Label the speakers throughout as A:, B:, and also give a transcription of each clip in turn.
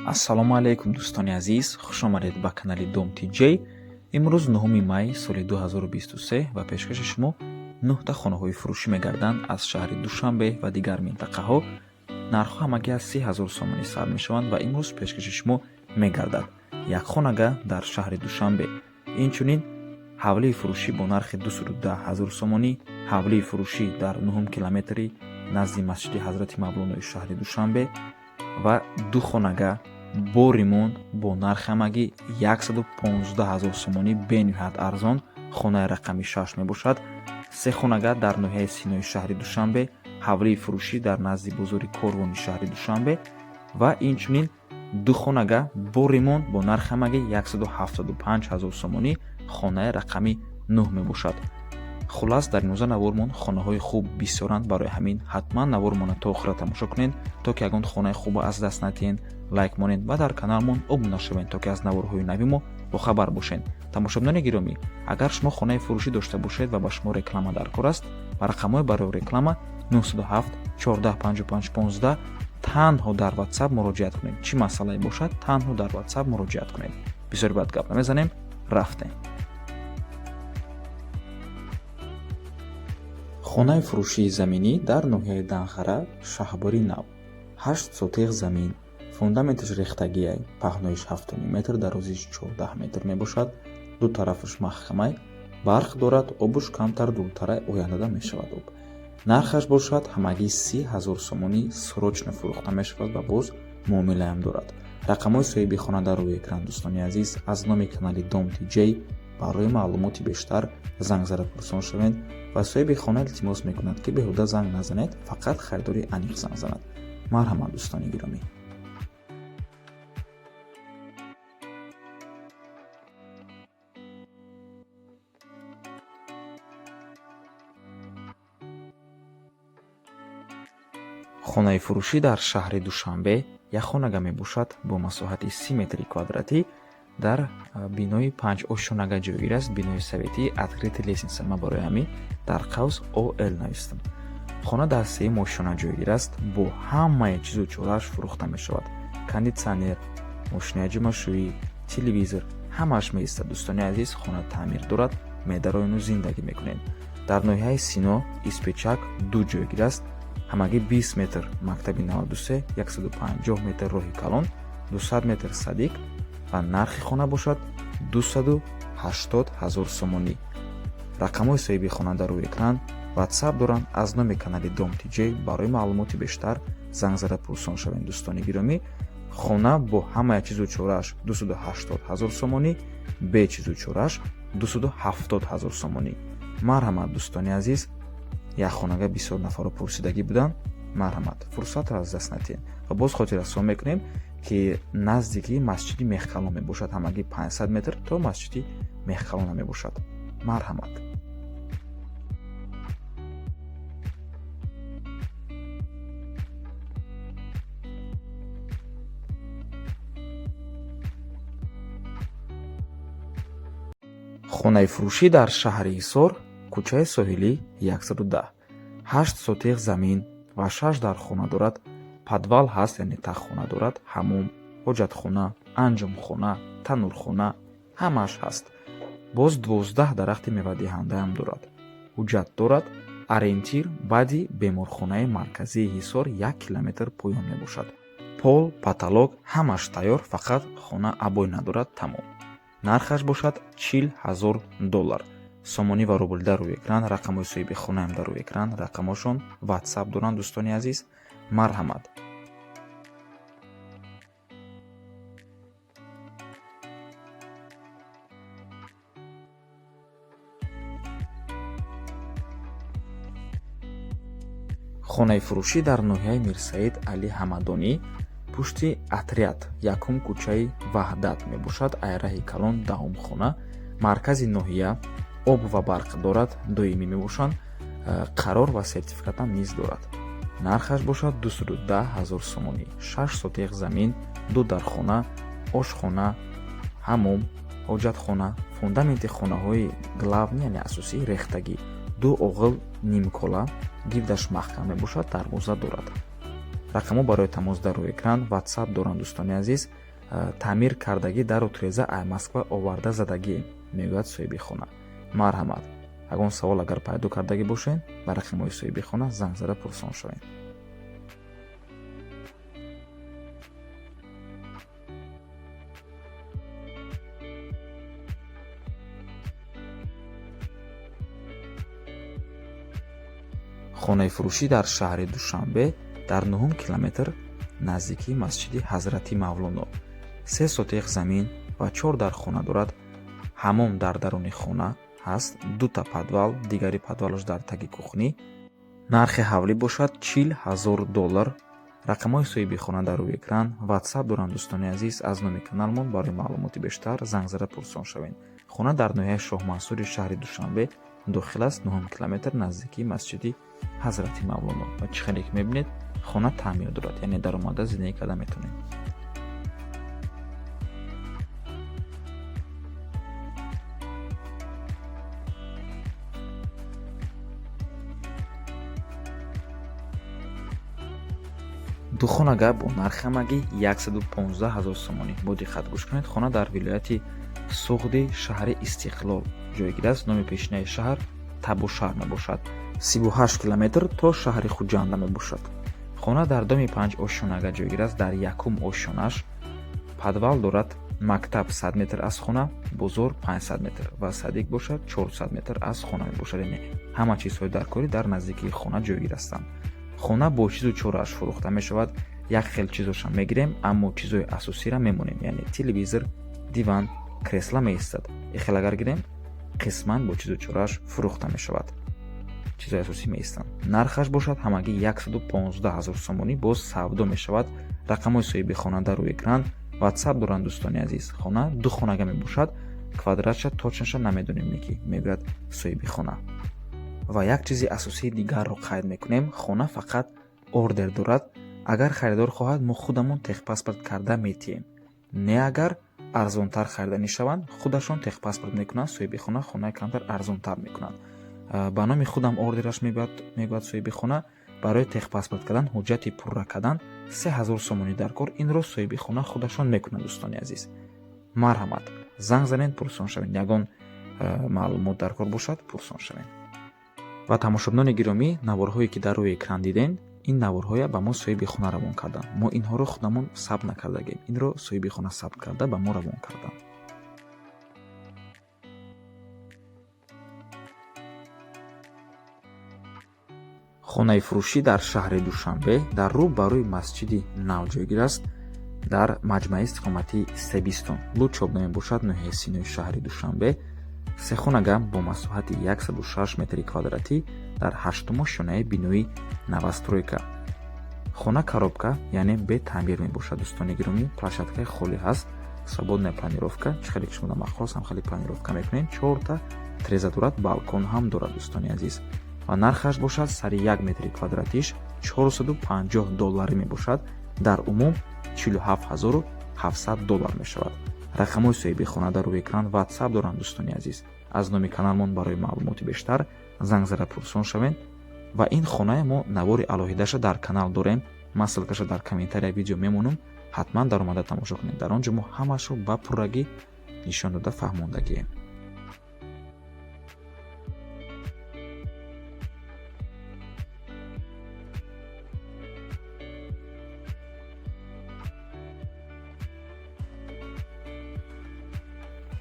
A: Ассалому алайкум, дӯстони азиз, хуш омадед ба канали Дом Тиҷей. Имрӯз 9 май соли 2023 ва пешкаши шумо нӯҳта хонаҳои фурӯшӣ мегарданд аз шаҳри Душанбе ва дигар минтақаҳо. Нархҳо ҳамагӣ аз 30 000 сомонӣ сар мешаванд ва имрӯз пешкаши шумо мегардад як хонага дар шаҳри Душанбе, инчунин ҳавлии фурӯшӣ бо нархи 210 000 сомонӣ, ҳавлии фурӯшӣ дар нуҳум километри назди масҷиди Ҳазрати Мавлонои шаҳри Душанбе ва ду хонага бо ремонт бо нархи ҳамагӣ 115 000 сомонӣ, бениҳоят арзон, хонаи рақами 6 мебошад. Се хонага дар ноҳияи Синои шаҳри Душанбе, ҳавлии фурӯшӣ дар назди бозори Корвони шаҳри Душанбе ва инчунин ду хонага бо ремонт бо нархи ҳамагӣ 175 000 сомонӣ, хонаи рақами 9 мебошад. Хуллас, дар имрӯза навормон хонаҳои хуб бисёранд. Барои ҳамин ҳатман навормонро то охира тамошо кунед, то ки ягон хонаи хубро аз даст надиҳед. Лайк монед ва дар каналмон обуна шавед, то ки аз наворҳои нави мо бохабар бошед. Тамошобинони гиромӣ, агар шумо хонаи фурӯшӣ дошта бошед ва ба шумо реклама дар кор аст, ба рақамҳои барои реклама 907 14 55 15 танҳо дар WhatsApp муроҷиат кунед. Чӣ масъалае бошад, танҳо дар WhatsApp муроҷиат кунед. Бисёри бад гап намезанем, рафтем. Хонаи фурӯшии заминӣ дар ноҳияи Данғара, Шаҳбори Нав, 8 сотиғ замин, фундаменташ рехтагиай, паҳноиш 7,5 метр, дарозиш 14 метр мебошад. Ду тарафаш маҳкамай, барқ дорад, обуш камтар дуртарай, ояндада мешавад об. Нархаш бошад ҳамагӣ 30 000 сомонӣ, срочно фурӯхта мешавад ва боз муомилаам дорад. Рақамҳои соҳиби хона дар рӯи экран. Дӯстони азиз, аз номи канали Дом Тиҷей барои маълумоти бештар занг зада пурсон шавед ва соҳиби хона илтимос мекунад, ки беҳуда занг назанед, фақат харидори аниқ занг занад. Марҳамат, дӯстони гиромӣ. Хонаи фурӯшӣ дар шаҳри Душанбе як хонага мебошад бо масоҳати 30 метри квадратӣ, дар бинои панҷошёнага ҷойгир аст, бинои советӣ, открытый лестница. Ман барои ҳамин дар қавс ОЛ навистам. Хона дар сеюм ошёна ҷойгир аст, бо ҳамаи чизу чорааш фурӯхта мешавад. Кондитсионер, мошинаи ҷомашӯӣ, телевизор, ҳамааш меистад. Дӯстони азиз, хона таъмир дорад, медароену зиндагӣ мекунед. Дар ноҳияи Сино, Испечак 2 ҷойгир аст, ҳамагӣ 20 метр мактаби 93, 150 метр роҳи калон, 200 метр садик ва нархи хона бошад 280 000 сомонӣ. Рақамҳои соҳиби хона дар рӯи экран, WhatsApp доранд. Аз номи канали Дом Тиҷей барои маълумоти бештар занг зада пурсон шавед. Дӯстони гиромӣ, хона бо ҳамаи чизу чорааш 280 000 сомонӣ, бе чизу чорааш 270 000 сомонӣ. Марҳамат, дӯстони азиз. Як хонага бисёр нафарро пурсидагӣ буданд. Марҳамат, фурсатро аз даст надиҳед. Ва боз хотиррасон мекунем, ки наздики масҷиди Мехкалон мебошад, ҳамагӣ 500 метр то масҷиди Мехкалона мебошад. Марҳамат. Хонаи фурӯшӣ дар шаҳри Ҳисор, кӯчаи Соҳилӣ 110, 8 сотиғ замин ва шаш дархона дорад. Подвал ҳаст, яъне таххона дорад, ҳамом, ҳоҷатхона, анҷомхона, танӯрхона, ҳамааш ҳаст. Боз 12 дарахти мевадиҳандаам дорад. Ҳуҷҷат дорад. Ориентир баъди беморхонаи марказии Ҳисор як километр поён мебошад. Пол, потолок, ҳамаш тайёр, фақат хона обой надорад, тамом. Нархаш бошад 40 000 доллар. Сомонӣ ва рубл дар рӯи экран, рақамҳои соҳиби хонаам дар рӯи экран, рақамҳошон WhatsApp доранд. Дӯстони азиз, марҳамат. Хонаи фурӯшӣ дар ноҳияи Мирсаид Али Ҳамадонӣ, пушти отряд, якум кӯчаи Ваҳдат мебошад, айраҳи калон, даҳум хона, маркази ноҳия. Об ва барқ дорад, доимӣ мебошанд, қарор ва сертификатам низ дорад. Нархаш бошад 210 000 сомонӣ. 6 сотиғ замин, ду дархона, ошхона, ҳамом, ҳоҷатхона. Фундаменти хонаҳои главный, яъне асосӣ, рехтагӣ, ду оғил нимкола, гирдаш маҳкам мебошад, дарвоза дорад. Рақамҳо барои тамос дар рӯи экран, WhatsApp доранд, дӯстони азиз. Таъмир кардагӣ, дару тиреза ай Москва оварда задагӣ, мегӯяд соҳиби хона. Марҳамат, ягон савол агар пайдо кардагӣ бошед, ба рақамҳои соҳиби хона занг зада пурсон шавед. Хонаи фурӯшӣ дар шаҳри Душанбе, дар 9-ум километр, наздикии масҷиди Ҳазрати Мавлоно. 3 сотиқ замин ва 4 дар хона дорад. Ҳамом дар даруни хона ҳаст, дута подвал, дигари подвалаш дар таги кухни. Нархи ҳавлӣ бошад 40 000 доллар. Рақамҳои соҳиби хона дар рӯи экран, WhatsApp доранд, дӯстони азиз. Аз номи каналмон барои маълумоти бештар занг зада пурсон шавед. Хона дар ноҳияи Шоҳмансури шаҳри Душанбе дохил аст, 9-ум километр, наздикии масҷиди Ҳазрати Мавлоно. Ва чӣ хеле ки мебинед, хона таъмир дорад, яъне даромада зиндагӣ карда метавонед. Ду хонага бо нархи ҳамагӣ 115 000 сомонӣ. Бо диққат гӯш кунед. Хона дар вилояти Суғди, шаҳри Истиқлол ҷойгир аст. Номи пешинаи шаҳр Табушаҳр мебошад. 38 километр то шаҳри Хуҷанда мебошад. Хона дар доми панҷ ошёнага ҷойгир аст. Дар якум ошёнаш подвал дорад. Мактаб 100 метр аз хона, бозор 500 метр ва садик бошад 400 метр аз хона мебошад. Яъне ҳама чизҳои даркорӣ дар наздикии хона ҷойгир ҳастанд. Хона бо чизу чорааш фурӯхта мешавад. Як хел чизоша мегирем, аммо чизои асосиро мемонем, яъне телевизор, диван, кресла меистад. Ихел агар гирем, қисман бо чизу чорааш фурӯхта мешавад, чизои асосӣ меистанд. Нархаш бошад ҳамагӣ 115 000 сомонӣ, боз савдо мешавад. Рақамҳои соҳиби хона дар рӯи экран, WhatsApp доранд, дӯстони азиз. Хона ду хонага мебошад, квадратша точноша намедонем, неки мегӯяд соҳиби хона. Ва як чизи асосии дигарро қайд мекунем: хона фақат ордер дорад. Агар харидор хоҳад, мо худамон техпаспорт карда метиҳем. Не, агар арзонтар хариданӣ шаванд, худашон техпаспорт мекунанд. Соҳиби хона хонаи камтар арзонтар мекунанд. Ба номи худам ордераш мебиёд, мегӯяд соҳиби хона. Барои техпаспорт кардан, ҳуҷҷати пурра кардан 3000 сомонӣ дар кор. Инро соҳиби хона худашон мекунанд. Дӯстони азиз, марҳамат, занг занед, пурсон шавед. Ягон маълумот дар кор бошад, пурсон шавед. Ва тамошобинони гиромӣ, наворҳое ки дар рӯи экран дидем, ин наворҳоя ба мо соҳиби хона равон карданд. Мо инҳоро худамон сабт накардагем, инро соҳиби хона сабт карда ба мо равон карданд. Хонаи фурӯшӣ дар шаҳри Душанбе, дар рӯ ба рӯи масҷиди нав ҷойгир аст, дар маҷмааи истиқоматии Себистон, Лучоб мебошад, ноҳияи Синои шаҳри Душанбе. Сехонага бо масоҳати 106 метри квадратӣ дар ҳаштум ошёнаи бинои новостройка. Хона коробка, яъне бетаъмир мебошад, дӯстони гиромӣ. Площадкаи холӣ ҳаст, свободная планировка. Чӣ хеле ки шумо махост, ҳам хеле планировка мекунед. Чорта треза дорад, балкон ҳам дорад, дӯстони азиз. Ва нархаш бошад сари 1 метри квадратиш 450 долларӣ мебошад. Дар умум 47 700 доллар мешавад. Рақамҳои соҳиби хона дар рӯи экран, WhatsApp доранд, дӯстони азиз. Аз номи каналмон барои маълумоти бештар занг зада пурсон шавед. Ва ин хонае мо навори алоҳидаша дар канал дорем. Ман ссылкаша дар комментария видео мемонам, ҳатман даромада тамошо кунед. Дар он ҷо мо ҳамаашро ба пуррагӣ нишон дода фаҳмондагием.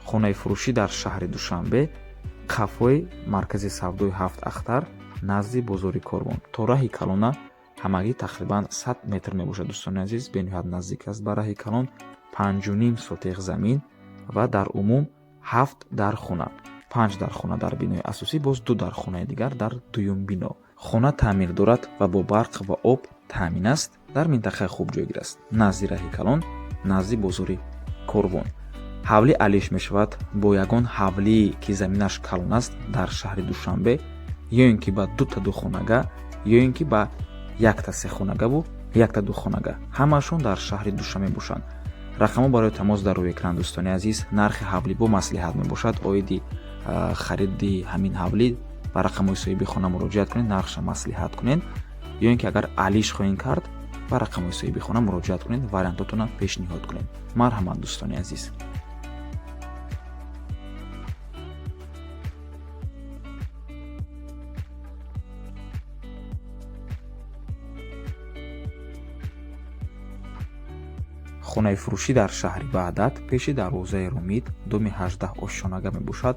A: Хонаи фурӯшӣ дар шаҳри Душанбе, қафои маркази савдои Ҳафт Ахтар, назди бозори Корвон, то раҳи калона ҳамагӣ тақрибан 100 метр мебошад. Дӯстони азиз, бениҳоят наздик аст ба раҳи калон. 5,5 сотиқ замин ва дар умум ҳафт дар хона: панҷ дар хона дар бинои асосӣ, боз ду дар хонаи дигар дар дуюм бино. Хона таъмир дорад ва бо барқ ва об таъмин аст. Дар минтақаи хуб ҷойгир аст, назди раҳи калон, назди бозори Корвон. Ҳавлӣ алиш мешавад бо ягон ҳавлие ки заминаш калон аст дар шаҳри Душанбе, ё ин ки ба дута духонага, ё ин ки ба якта сехонагаву якта духонага. Ҳамаашон дар шаҳри Душанбе бошанд. Рақамҳо барои тамос дар рӯи экран, дӯстони азиз. Нархи ҳавлӣ бо маслиҳат мебошад. Оиди хариди ҳамин ҳавлӣ ба рақамҳои соҳиби хона муроҷиат кунед, нархша маслиҳат кунед, ё ин ки агар алиш хоҳем кард. Ба рақамҳои соҳиби хона муроҷиат кунед, вариантотонро пешниҳод кунед. Марҳамат, дӯстони азиз. Хонаи фурӯшӣ дар шаҳри Ваҳдат, пеши дарвозаи Ромит, доми 18 ошёнага мебошад.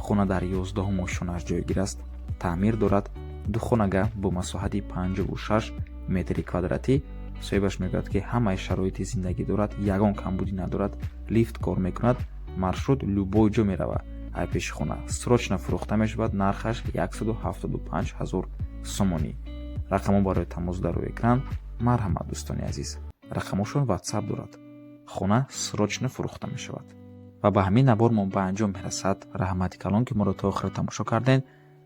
A: Хона дар 11-ум ошёнааш ҷойгир аст, таъмир дорад. Ду хонага бо масоҳати 56 метри квадратӣ. Соҳибаш мегӯяд, ки ҳамаи шароити зиндагӣ дорад, ягон камбудӣ надорад, лифт кор мекунад, маршрут любой ҷо меравад. Ай пеши хона срочно фурӯхта мешавад. Нархаш 175 ҳазор сомонӣ. Рақамҳо барои тамос дар рӯи экран. Марҳамат, дӯстони азиз, рақамҳошон ватсап дорад. Хона срочно фурӯхта мешавад. Ва ба ҳамин навор мо ба анҷом мерасад. Раҳмати калон, ки моро то охира тамошо кардем.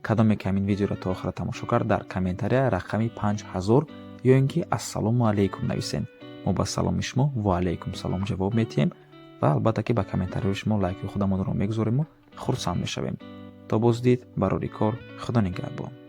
A: Кадоме ки ҳамин видеоро то охира тамошо кард, дар комментария рақами 5000 ё ин ки «Ассалому алайкум» нависен. Мо ба саломи шумо «Ва алайкум салом» ҷавоб медиҳем ва албатта ки ба комментарияҳои шумо лайки худамонро мегузорему хурсанд мешавем. То боздид, барори кор, Худо нигаҳбон.